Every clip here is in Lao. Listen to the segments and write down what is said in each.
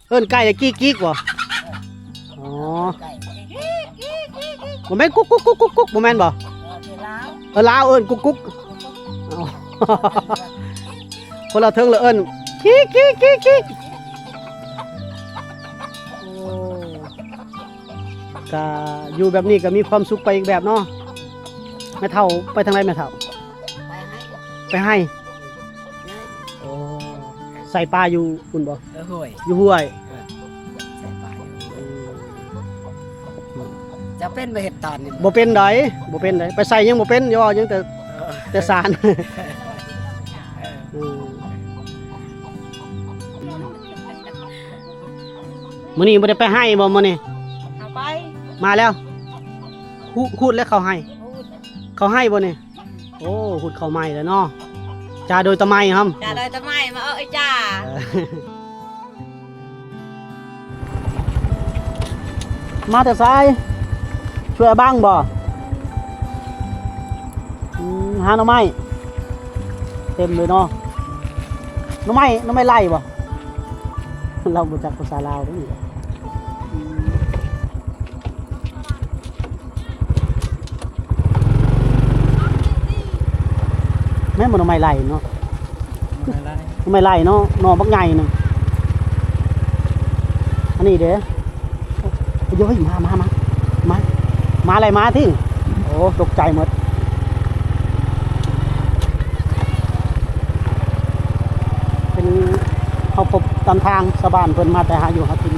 ເອີ້ນໄກ່ ກີກໆ ບໍ່? ອໍ ບໍ່ແມ່ນກຸກໆໆໆ ບໍ່ແມ່ນບໍ່? ເອີ ລາວເອີ້ນກຸກໆ ອໍ ຄົນລາວເທິງລະເອີ້ນ ກີກໆໆໆ ໂອ້ ກະຢູ່ແບບນີ້ກະມີຄວາມສຸກໄປອີກແບບເນາະ. ແມ່ເຖົ້າໄປທາງໃດແມ່ເຖົ້າ? ໄປໄຮ່ ໄປໄຮ່. ໂອ້ ໃສ່ປາຢູ່ພຸ້ນບໍ່? ເອີ ຫ້ວຍ ຢູ່ຫ້ວຍ ເອີ ໃສ່ປາຢູ່ ອືມ ຈະເປັນບໍ່ເຮັດຕອນນີ້? ບໍ່ເປັນໃດ ບໍ່ເປັນໃດ ໄປໃສ່ຍັງບໍ່ເປັນ ຢ່າວ່າຍັງແຕ່ ເອີ ແຕ່ສານ ເອີ ອືມ ມື້ນີ້ບໍ່ໄດ້ໄປໄຮ່ບໍ່ມື້ນີ້? ເອົາໄປ ມາແລ້ວ ຫູດແລ້ວເຂົ້າໄຮ່ ຫູດ ເຂົ້າໄຮ່ບໍ່ນີ້? ໂອ້ ຫຸດເຂົ້າໃໝ່ແລ້ວເນາະ ຈາໂດຍຕະໄໝຫຳ ຈາໂດຍຕະໄໝ ມາເອົາໄອ້ຈາ ເອີ ມາແຕ່ໃສ? ຊ່ວຍອາບັງບໍ່? ອືມ ຫາໜໍ່ໄມ້ ເຕັມເລີຍເນາະ ໜໍ່ໄມ້ ໜໍ່ໄມ້ໄລ່ບໍ່? ລາວບໍ່ຈັກພາສາລາວເດ້. ແມ່ນບໍ່ ໜໍ່ໄມ້ໄລ່ເນາະ? ໜໍ່ໄມ້ໄລ່ ໜໍ່ໄມ້ໄລ່ເນາະ ໜໍ່ບັກໃຫຍ່ໜຶ່ງ ອັນນີ້ເດ້. ໂອ້ຍ ມາ ມາ ມາ ມາ ມາໄລ່ມາຕິ ໂອ້ ຕົກໃຈໝົດ. ເປັນ ເຮົາພົບຕາມທາງ ຊາວບ້ານເພິ່ນມາແຕ່ຫາຢູ່ຫາກິນ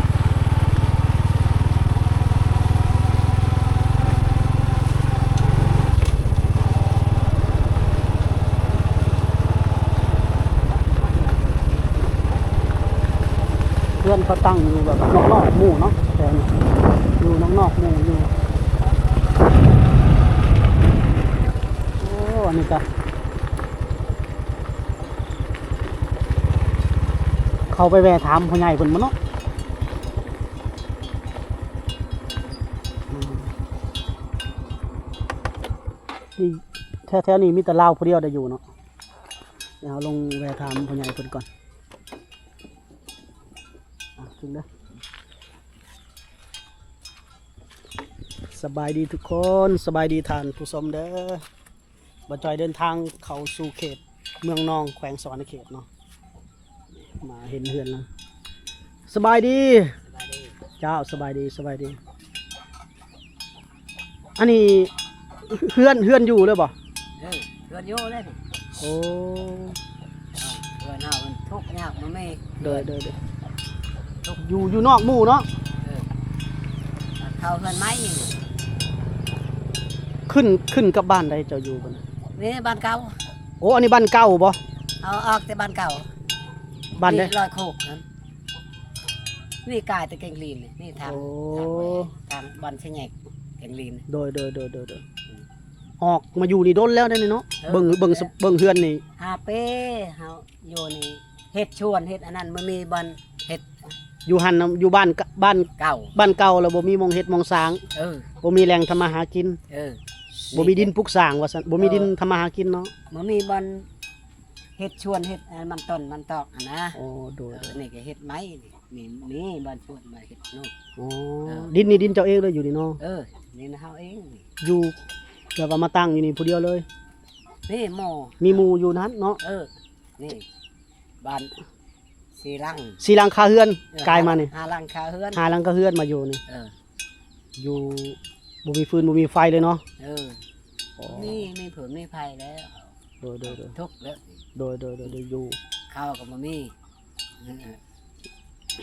ເຮືອນເຂົາຕັ້ງຢູ່ແບບນອກໆໝູ່ເນາະ ແຖວນີ້ ຢູ່ນອກໆໝູ່ຢູ່. ໂອ້ ອັນນີ້ກະ ເຂົ້າໄປແວ່ຖາມພໍ່ໃຫຍ່ເພິ່ນບໍ່ເນາະ? ອືມ ນີ້ ແຖວໆນີ້ມີແຕ່ລາວຜູ້ດຽວໄດ້ຢູ່ເນາະ. ດຽວເຮົາລົງແວ່ຖາມພໍ່ໃຫຍ່ເພິ່ນກ່ອນ. ອ່ະ ຂຶ້ນເດີ. ສະບາຍດີທຸກຄົນ ສະບາຍດີທ່ານຜູ້ຊົມເດີ. ບ່າວຈ່ອຍເດີນທາງເຂົ້າສູ່ເຂດເມືອງນອງ ແຂວງສະຫວັນນະເຂດເນາະ ມາເຫັນເຮືອນແລ້ວ. ສະບາຍດີ ສະບາຍດີ ເຈົ້າ ສະບາຍດີ ສະບາຍດີ. ອັນນີ້ເຮືອນ ເຮືອນຢູ່ເລີຍບໍ່? ເອີ ເຮືອນຢູ່ເລີຍນີ້. ໂອ້ ເຮືອນເຮົາມັນທຸກຍາກ ມັນມີ ໂດຍ ໂດຍ ໂດຍ ຢູ່ ຢູ່ນອກໝູ່ເນາະ. ເອີ ເຂົ້າເຮືອນໃໝ່ ຂຶ້ນ ຂຶ້ນກັບບ້ານໃດເຈົ້າຢູ່ບັດນີ້? ນີ້ບ້ານເກົ່າ. ໂອ້ ອັນນີ້ບ້ານເກົ່າບໍ່? ເອົາອອກແຕ່ບ້ານເກົ່າ. ບ້ານໃດ? ນີ້ລອຍໂຄກນັ້ນ ນີ້ກາຍແຕ່ແກງລີນນີ້ ນີ້ທາງ ໂອ້ ທາງ ທາງບ່ອນສະແຫຍກແກງລີນ. ໂດຍ ໂດຍ ໂດຍ ໂດຍ ອືມ ອອກມາຢູ່ນີ້ດົນແລ້ວເດ້ເນາະ. ເອີ ເບິ່ງ ເບິ່ງ ເບິ່ງເຮືອນນີ້ ຫ້າປີ ເຮົາຢູ່ນີ້ ເຮັດສວນເຮັດອັນນັ້ນ ບໍ່ມີບ່ອນເຮັດ. ຢູ່ຫັ້ນນະ ຢູ່ບ້ານ ກະ ບ້ານເກົ່າ ບ້ານເກົ່າແລ້ວບໍ່ມີໝ່ອງເຮັດໝ່ອງສ້າງ. ເອີ ບໍ່ມີແຫຼ່ງທຳມາຫາກິນ. ເອີ ບໍ່ມີດິນປຸກສ້າງວ່າຊັ້ນ ບໍ່ມີດິນ ເອີ ທຳມາຫາກິນເນາະ. ບໍ່ມີບ່ອນເຮັດສວນເຮັດອັນມັນຕົ້ນມັນຕອກຫັ້ນນະ. ໂອ້ ໂດຍ ເອີ ໂດຍ ນີ້ກະເຮັດໄມ້ ນີ້ ນີ້ ນີ້ບ່ອນສວນມາເຮັດເນາະ. ໂອ້ ເອີ ດິນນີ້ດິນເຈົ້າເອງເລີຍຢູ່ນີ້ເນາະ? ເອີ ນີ້ນະເຮົາເອງ ຢູ່ແບບວ່າມາຕັ້ງຢູ່ນີ້ຜູ້ດຽວເລີຍ. ນີ້ໝໍ່ ມີໝູ່ຢູ່ນັ້ນເນາະ. ເອີ ນີ້ ບ້ານສີ່ຫຼັງ ສີ່ຫຼັງຄາເຮືອນ. ເອີ ກາຍມານີ້ ຫ້າຫຼັງຄາເຮືອນ ຫ້າຫຼັງຄາເຮືອນມາຢູ່ນີ້. ເອີ ຢູ່ ບໍ່ມີຟືນບໍ່ມີໄຟເລີຍເນາະ. ເອີ ມີ ມີຟືນມີໄຟແລ້ວ. ໂດຍ ໂດຍ ໂດຍ ທຸກແລ້ວ. ໂດຍ ໂດຍ ໂດຍ ໂດຍ ຢູ່ ເຂົ້າກະບໍ່ມີ. ເອີ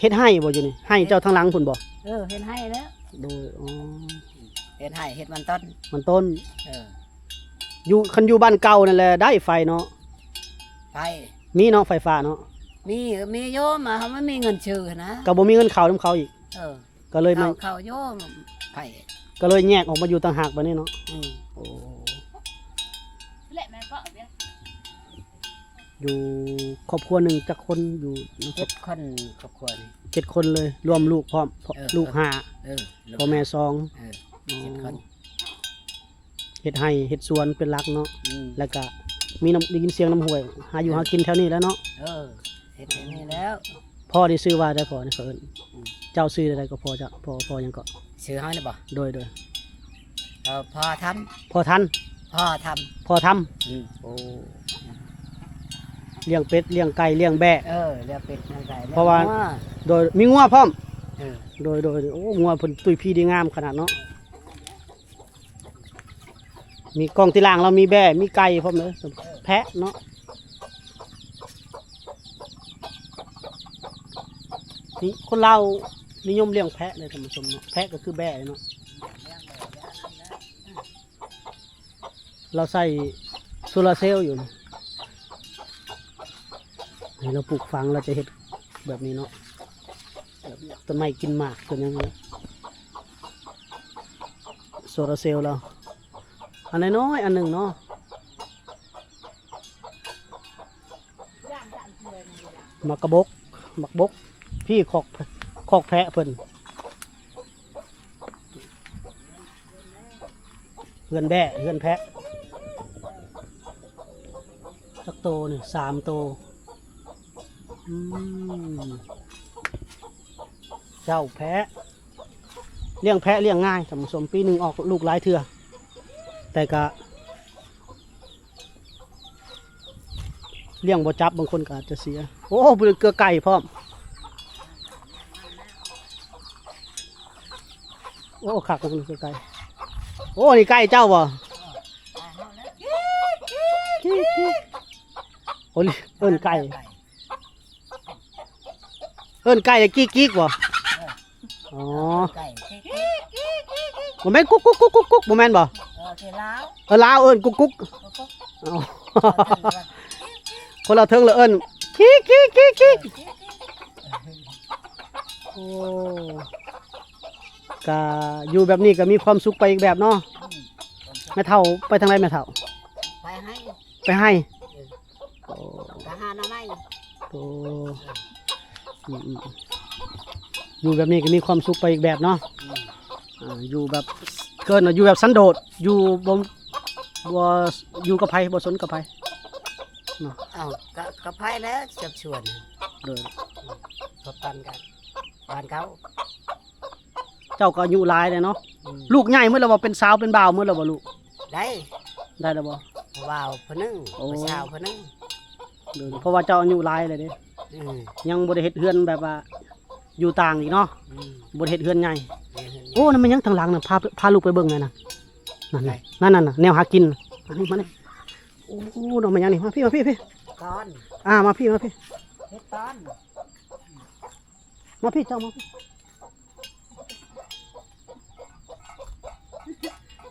ເຮັດໄຮ່ບໍ່ຢູ່ນີ້? ໄຮ່ເຈົ້າທາງຫຼັງພຸ້ນບໍ່? ເອີ ເຮັດໄຮ່ແລ້ວ. ໂດຍ ອໍ ເຮັດໄຮ່ເຮັດມັນຕົ້ນ ມັນຕົ້ນ. ເອີ ຢູ່ ຄັນຢູ່ບ້ານເກົ່ານັ້ນແຫຼະໄດ້ໄຟເນາະ. ໄຟ ມີເນາະ ໄຟຟ້າເນາະ. ມີ ມີຢູ່ ມາ ເຮົາບໍ່ມີເງິນຊື້ຫັ້ນນະ. ກະບໍ່ມີເງິນເຂົ້ານຳເຂົາອີກ. ເອີ ກະເລີຍມາ ເຂົ້າ ເຂົ້າຢູ່ ໄຜ ກະເລີຍແຍກອອກມາຢູ່ຕ່າງຫາກບາດນີ້ເນາະ. ອືມ ໂອ້ ແລະແມ່ນເກາະ ຢູ່ຄອບຄົວໜຶ່ງຈັກຄົນ? ຢູ່ນຳ ເຈັດຄົນ ຄອບຄົວນີ້ ເຈັດຄົນເລີຍ ລວມລູກພ້ອມ. ເອີ ລູກຫ້າ. ເອີ ພໍ່ແມ່ສອງ. ເອີ ເຈັດຄົນ. ອໍ ເຮັດໄຮ່ເຮັດສວນເປັນຫຼັກເນາະ. ອືມ ແລ້ວກະມີນຳ ໄດ້ຍິນສຽງນຳຫ້ວຍ ຫາຢູ່ຫາກິນແຖວນີ້ແຫຼະເນາະ. ເອີ ເຮັດແຖວນີ້ແລ້ວ. ເພ ພໍ່ນີ້ຊື່ວ່າໃດ? ພໍ່ນີ້ເຂົາເອີ້ນ ອືມ ເຈົ້າຊື່ໃດກໍພໍ່ເຈົ້າ? ພໍ່ ພໍ່ຫຍັງເກາະ? ຊື່ເຮົານີ້ບໍ່? ໂດຍ ໂດຍ ເອີ ພໍ່ທຳ ພໍ່ທັນ ພໍ່ທຳ ພໍ່ທຳ ອືມ ໂອ້ ລ້ຽງເປັດລ້ຽງໄກ່ລ້ຽງແບ້ ເອີ ລ້ຽງເປັດລ້ຽງໄກ່ ເພາະວ່າ ລ້ຽງງົວ ໂດຍ ມີງົວພ້ອມ ເອີ ໂດຍ ໂດຍ ໂອ້ ງົວເພິ່ນຕຸ້ຍພີດີງາມຂະໜາດເນາະ. ມີກ້ອງຕິລ່າງ ລາວມີແບ້ ມີໄກ່ພ້ອມເດີ ແພະເນາະ. ນີ້ຄົນລາວນິຍົມລ້ຽງແພະເດີທ່ານຜູ້ຊົມເນາະ ແພະກໍຄືແບ້ເນາະ. ລາວໃຊ້ໂຊລາເຊວຢູ່ນີ້ ໃຫ້ລາວປູກຝັງ ລາວຈະເຮັດແບບນີ້ເນາະ ແບບຕົ້ນໄມ້ກິນໝາກ ຕົ້ນຫຍັງນີ້ ໂຊລາເຊວລາວ ອັນນ້ອຍໆ ອັນໜຶ່ງເນາະ. ໝາກກະບົກ ໝາກບົກ ພີ້ຄອກ ຄອກແພະເພິ່ນ ເຮືອນແບ້ ເຮືອນແພະ ຈັກໂຕນີ້? ສາມໂຕ. ອືມ ເຈົ້າແພະ ລ້ຽງແພະລ້ຽງງ່າຍທ່ານຜູ້ຊົມ ປີໜຶ່ງອອກລູກຫຼາຍເທື່ອ ແຕ່ກະລ້ຽງບໍ່ຈັບ ບາງຄົນກໍອາດຈະເສຍ. ໂອ້ ເກືອໄກ່ພ້ອມ ໂອ້ ຄັກເກືອໄກ່. ໂອ້ ນີ້ໄກ່ເຈົ້າບໍ່? ໂອ້ ເອີ້ນໄກ່ ເອີ້ນໄກ່ແລ້ວກີກໆ ບໍ່? ເອີ ອໍ ໄກ່ ບໍ່ແມ່ນກຸກໆໆໆ ບໍ່ແມ່ນບໍ່? ເອີ ທີ່ລາວ ເອີ ລາວເອີ້ນກຸກໆ ກຸກໆ ອໍ ເອີ ຄົນລາວເທິງລະເອີ້ນກີກໆໆໆ. ໂອ້ ກະຢູ່ແບບນີ້ກະມີຄວາມສຸກໄປອີກແບບເນາະ. ອືມ ແມ່ເຖົ້າໄປທາງໃດແມ່ເຖົ້າ? ໄປໄຮ່ ໄປໄຮ່ ເອີ ໂອ້ ໄປຫາໜໍ່ໄມ້ ໂອ້ ອືມໆ ຢູ່ແບບນີ້ກໍມີຄວາມສຸກໄປອີກແບບເນາະ. ອືມ ອ່າ ຢູ່ແບບ ເອີ້ນວ່າຢູ່ແບບສັນໂດດ ຢູ່ບໍ່ ບໍ່ຢູ່ກັບໃຜ ບໍ່ສົນກັບໃຜເນາະ. ເອົ້າ ກະ ກັບໃຜແລ້ວຈັກຊວນ ໂດຍ ອືມ ພົບກັນກັບບ້ານເກົ່າ. ເຈົ້າກໍອາຍຸຫຼາຍແລ້ວເນາະ. ອືມ ລູກໃຫຍ່ໝົດແລ້ວບໍ່? ເປັນສາວເປັນບ່າວໝົດແລ້ວບໍ່ລູກ? ໄດ້ ໄດ້ແລ້ວບໍ່? ບ່າວຜູ້ໜຶ່ງ ໂອ້ ຜູ້ສາວຜູ້ໜຶ່ງ. ໂດຍ ເພາະວ່າເຈົ້າອາຍຸຫຼາຍແລ້ວເດ້. ອືມ ຍັງບໍ່ໄດ້ເຮັດເຮືອນແບບວ່າຢູ່ຕ່າງອີກເນາະ. ອືມ ບໍ່ໄດ້ເຮັດເຮືອນໃຫຍ່. ເຮັດເຮືອນໃຫຍ່ ໂອ້ ນັ້ນແມ່ນຫຍັງທາງຫຼັງນະ? ພາ ພາລູກໄປເບິ່ງແດ່ນະ. ນັ້ນ ນັ້ນ ນັ້ນ ແນວຫາກິນ. ມານີ້ ມານີ້. ໂອ້ ນ້ອງແມ່ນຫຍັງນີ້? ມາພີ້ ມາພີ້ ພີ້ ຕອນ ອ່າ ມາພີ້ ມາພີ້ ເຮັດຕອນ. ມາພີ້ເຈົ້າ ມາພີ້.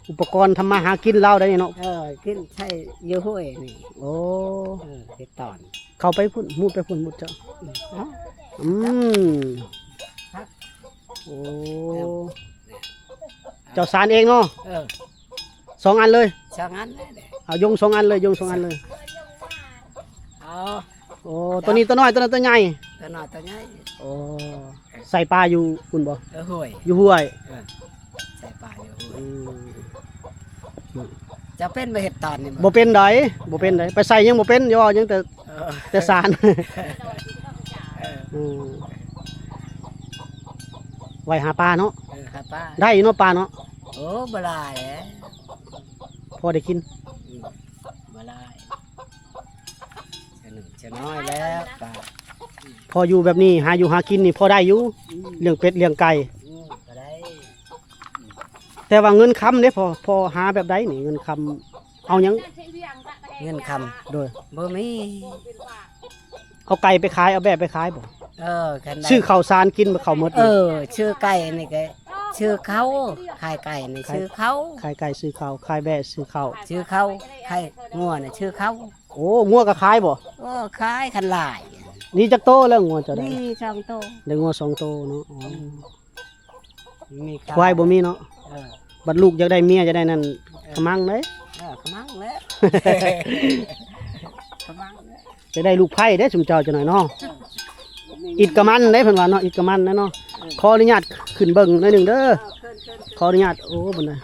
ອຸປະກອນທຳມາຫາກິນລາວໄດ໋ນີ້ເນາະ. ເອີ ກິນໃຊ້ຢູ່ຫ້ວຍນີ້. ໂອ້ ເອີ ເຮັດຕອນ. ເຂົ້າໄປພຸ້ນ ມຸດໄປພຸ້ນ ມຸດເຈົ້າ. ອືມ ອືມ ໂອ້ ເຈົ້າສານເອງເນາະ. ເອີ ສອງອັນເລີຍ ສອງອັນເລີຍ. ເອົາຍົງສອງອັນເລີຍ ຍົງສອງອັນເລີຍ. ເອົາ ໂອ້ ໂຕນີ້ໂຕນ້ອຍ ໂຕນັ້ນໂຕໃຫຍ່. ໂຕນ້ອຍໂຕໃຫຍ່. ໂອ້ ໃສ່ປາຢູ່ພຸ້ນບໍ່? ເອີ ຫ້ວຍ ຢູ່ຫ້ວຍ. ເອີ ໃສ່ປາຢູ່ຫ້ວຍ. ອືມ ເຈົ້າເປັນບໍ່ເຮັດຕອນນີ້? ບໍ່ເປັນໃດ ບໍ່ເປັນໃດ. ເອີ ໄປໃສ່ຍັງບໍ່ເປັນ ຢ່າເວົ້າຫຍັງແຕ່ ເອີ ແຕ່ສານ. ເອີ ອືມ ໄວ້ຫາປາເນາະ. ເອີ ຫາປາ ໄດ້ຢູ່ເນາະ ປາເນາະ. ໂອ້ ບໍ່ຫຼາຍແຫຼະ ພໍໄດ້ກິນ. ອືມ ບໍ່ຫຼາຍ ຊະໜຶ່ງຊະນ້ອຍແລ້ວກະ ພໍຢູ່ແບບນີ້ ຫາຢູ່ຫາກິນນີ້ພໍໄດ້ຢູ່. ອືມ ລ້ຽງເປັດລ້ຽງໄກ່ ອືມ ກໍໄດ້. ແຕ່ວ່າເງິນຄຳເດ້ ພໍ ພໍຫາແບບໃດນີ້? ເງິນຄຳເອົາຫຍັງ? ເງິນຄຳ ໂດຍ ບໍ່ມີ. ເອົາໄກ່ໄປຂາຍ ເອົາແບ້ໄປຂາຍບໍ່? ເອີ ຄັນໄດ້ ຊື້ເຂົ້າສານກິນບໍ່ ເຂົ້າໝົດ. ເອີ ຊື້ໄກ່ນີ້ກໍຊື້ເຂົ້າ ຂາຍໄກ່ນີ້ຊື້ເຂົ້າ ຂາຍໄກ່ຊື້ເຂົ້າ ຂາຍແບ້ຊື້ເຂົ້າ ຊື້ເຂົ້າ ຂາຍງົວນີ້ຊື້ເຂົ້າ. ໂອ້ ງົວກໍຂາຍບໍ່? ໂອ້ ຂາຍຄັນຫຼາຍ. ມີຈັກໂຕແລ້ວງົວເຈົ້າ? ໄດ້ ມີສອງໂຕ. ໄດ້ງົວສອງໂຕເນາະ. ອໍ ອືມ ມີຄວາຍບໍ່ມີເນາະ. ເອີ ບັດລູກຢາກໄດ້ເມຍຢາກໄດ້ນັ້ນ ເອີ ຂະມັງເດ້. ເອີ ຂະມັງແຫຼະ ຂະມັງແຫຼະ. ຈະໄດ້ລູກໃພ້ເດ້ຊຸມເຈົ້າຈັກໜ້ອຍເນາະ. ເອີ ອິດກະມັນເດ້ເພິ່ນວ່າເນາະ ອິດກະມັນນະເນາະ. ເອີ ຂໍອະນຸຍາດຂຶ້ນເບິ່ງໜ້ອຍໜຶ່ງເດີ. ເອີ ເຊີນໆໆ ຂໍອະນຸຍາດ. ໂອ້ ເພິ່ນນະ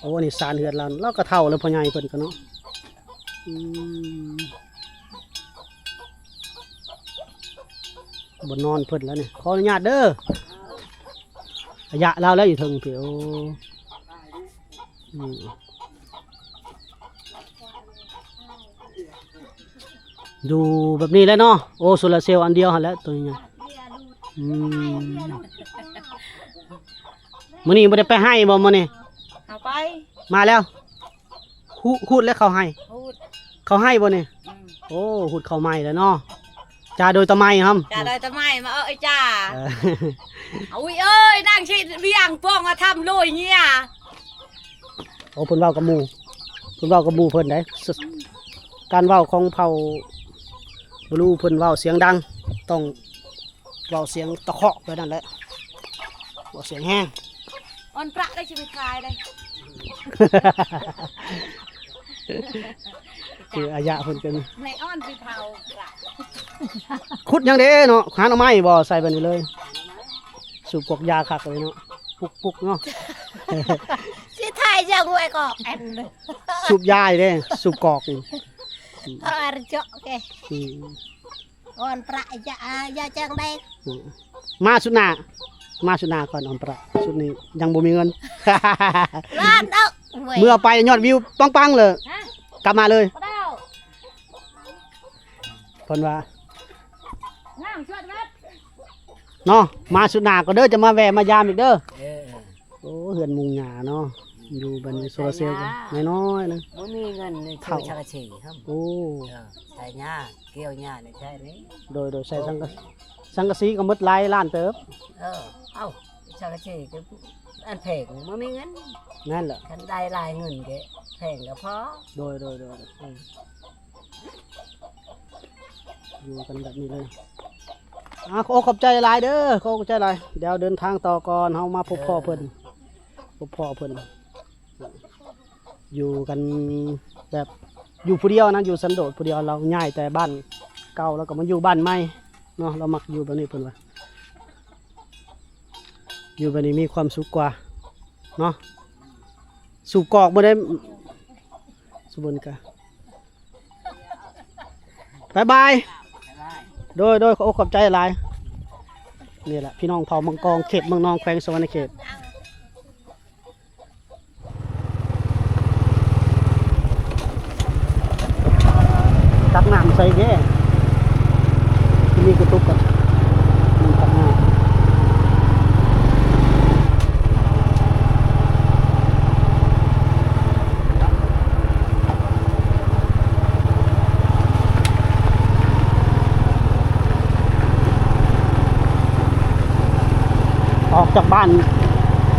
ໂອ້ ອັນນີ້ສານເຮືອນລາວ ລາວກໍເຖົ້າແລ້ວ ພໍ່ໃຫຍ່ເພິ່ນກໍເນາະ. ອືມ ບ່ອນນອນເພິ່ນແລ້ວນີ້ ຂໍອະນຸຍາດເດີ. ອາຍະລາວແລ້ວຢູ່ເທິງພີ້. ໂອ້ ອືມ ຢູ່ແບບນີ້ແຫຼະເນາະ. ໂອ້ ໂຊລາເຊວອັນດຽວຫັ້ນແຫຼະ ໂຕໃຫຍ່. ອືມ ມື້ນີ້ບໍ່ໄດ້ໄປໄຮ່ບໍ່ມື້ນີ້? ເຮົາໄປ ມາແລ້ວ. ຫູດ ຫູດແລ້ວເຂົ້າໄຮ່? ຫູດ ເຂົ້າໄຮ່ບໍ່ນີ້? ອືມ ໂອ້ ຫູດເຂົ້າໃໝ່ແລ້ວເນາະ. ຈາໂດຍຕະໄໝຫຳ ຈາໂດຍຕະໄໝ ມາເອີຍຈາ. ເອີ ອຸ້ຍເອີຍ ນາງຊິວຽງປອງມາທຳໂລຍເງຍ. ໂອ້ ເພິ່ນເວົ້າກັບໝູ່ ເພິ່ນເວົ້າກັບໝູ່ເພິ່ນໄດ໋. ການເວົ້າຂອງເຜົ່າບລູ ເພິ່ນເວົ້າສຽງດັງ ຕ້ອງ ເວົ້າສຽງຕະເຄາະໄປນັ້ນແຫຼະ ເວົ້າສຽງແຮງ. ອ່ອນປະໄດ້ຊິໄປຂາຍໄດ້ ຄືອາຍະເພິ່ນກໍມີ ໃນອ່ອນຊິເຜົາປະ ຂຸດຫຍັງເດ້ເນາະ ຫາໜໍ່ໄມ້ບໍ່ ໃສ່ແບບນີ້ເລີຍ. ສູບກອກຢາຄັກເລີຍເນາະ ປຸກໆເນາະ. ຊິຖ່າຍຈັ່ງໄວ້ກໍແອນ ສູບຢາເດ້ ສູບກອກນີ້ ເອີ ເຈາະເກ ອືມ ອ່ອນປະ ຢາ ຢາແຈ້ງແດງ. ອືມ ມາຊຸດໜ້າ ມາຊຸດໜ້າກ່ອນອ່ອນປະ ຊຸດນີ້ຍັງບໍ່ມີເງິນ ລ້ານເດີ້. ເມື່ອໄປຍອດວິວປັງໆເລີຍ ຮະ ກັບມາເລີຍ ບໍ່ໄດ້ເອົາ ເພິ່ນວ່າ ງາມຊວດເວີດ ເນາະ. ມາຊຸດໜ້າກໍເດີ ຈະມາແວ່ມາຢາມອີກເດີ. ເອີ ໂອ້ ເຮືອນມຸງຫຍ້າເນາະ ຢູ່ບ້ານໂຊລາເຊວກໍນ້ອຍໆນະ ບໍ່ມີເງິນເລີຍ ເຖົ້າ ຊື້ສັງກະສີຫຳ. ໂອ້ ເອີ ໃສ່ຫຍ້າ ກ່ຽວຫຍ້ານີ້ໃຊ້ນີ້. ໂດຍໆ ໃສ່ສັງກະ ສັງກະສີກໍໝົດຫຼາຍລ້ານເຕີບ. ເອີ ເອົ້າ ສັງກະສີກໍອັນແພງບໍ່ມີເງິນ. ແມ່ນແຫຼະ ຄັນໄດ້ຫຼາຍເງິນກໍແພງກໍພໍ. ໂດຍໆໆ ອືມ ຢູ່ກັນແບບນີ້ເລີຍ. ອ່າ ຂໍຂອບໃຈຫຼາຍເດີ ຂໍຂອບໃຈຫຼາຍ. ດຽວເດີນທາງຕໍ່ກ່ອນ ເຮົາມາພົບພໍ້ເພິ່ນ ເອີ ພົບພໍ້ເພິ່ນ. ຢູ່ກັນແບບຢູ່ຜູ້ດຽວນະ ຢູ່ສັນໂດດຜູ້ດຽວ. ລາວຍ້າຍແຕ່ບ້ານເກົ່າ ລາວກໍມາຢູ່ບ້ານໃໝ່ເນາະ. ລາວມັກຢູ່ແບບນີ້ ເພິ່ນວ່າ ຢູ່ແບບນີ້ມີຄວາມສຸກກວ່າເນາະ. ສູບກອກບໍ່ໄດ້ ສຸບົນກະ ບາຍບາຍ. ໂດຍໆ ຂໍຂອບໃຈຫຼາຍ. ນີ້ແຫຼະ ພີ່ນ້ອງເຜົ່າມັງກອງ ເຂດເມືອງນອງ ແຂວງສະຫວັນນະເຂດ. ຕັກນ້ຳໃສ່ແດ່ ທີ່ມີກະຕຸກກັນ ນ້ຳຕັກນ້ຳ. ອອກຈາກບ້ານ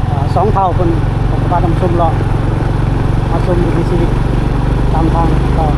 ເອີ ສອງເຜົ່າເພິ່ນ ເພິ່ນກໍພາທ່ານຜູ້ຊົມເລາະມາຊົມວິຖີຊີວິດຕາມທາງຕໍ່.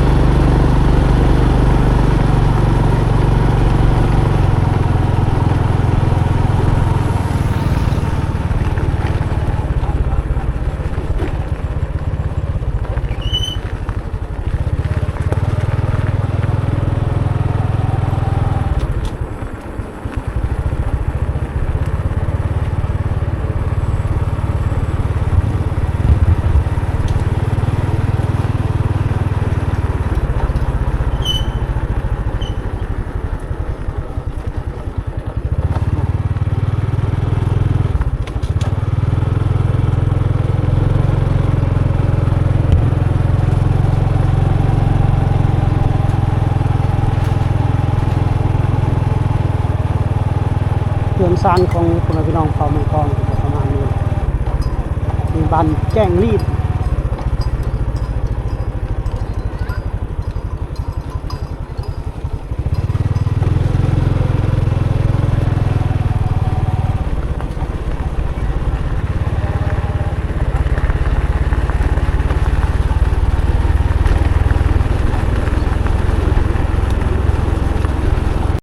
ເຮືອນຊານຂອງພໍ່ແມ່ພີ່ນ້ອງເຜົ່າມັງກອງກໍປະມານນີ້. ມີບ້ານແຈ້ງລີດ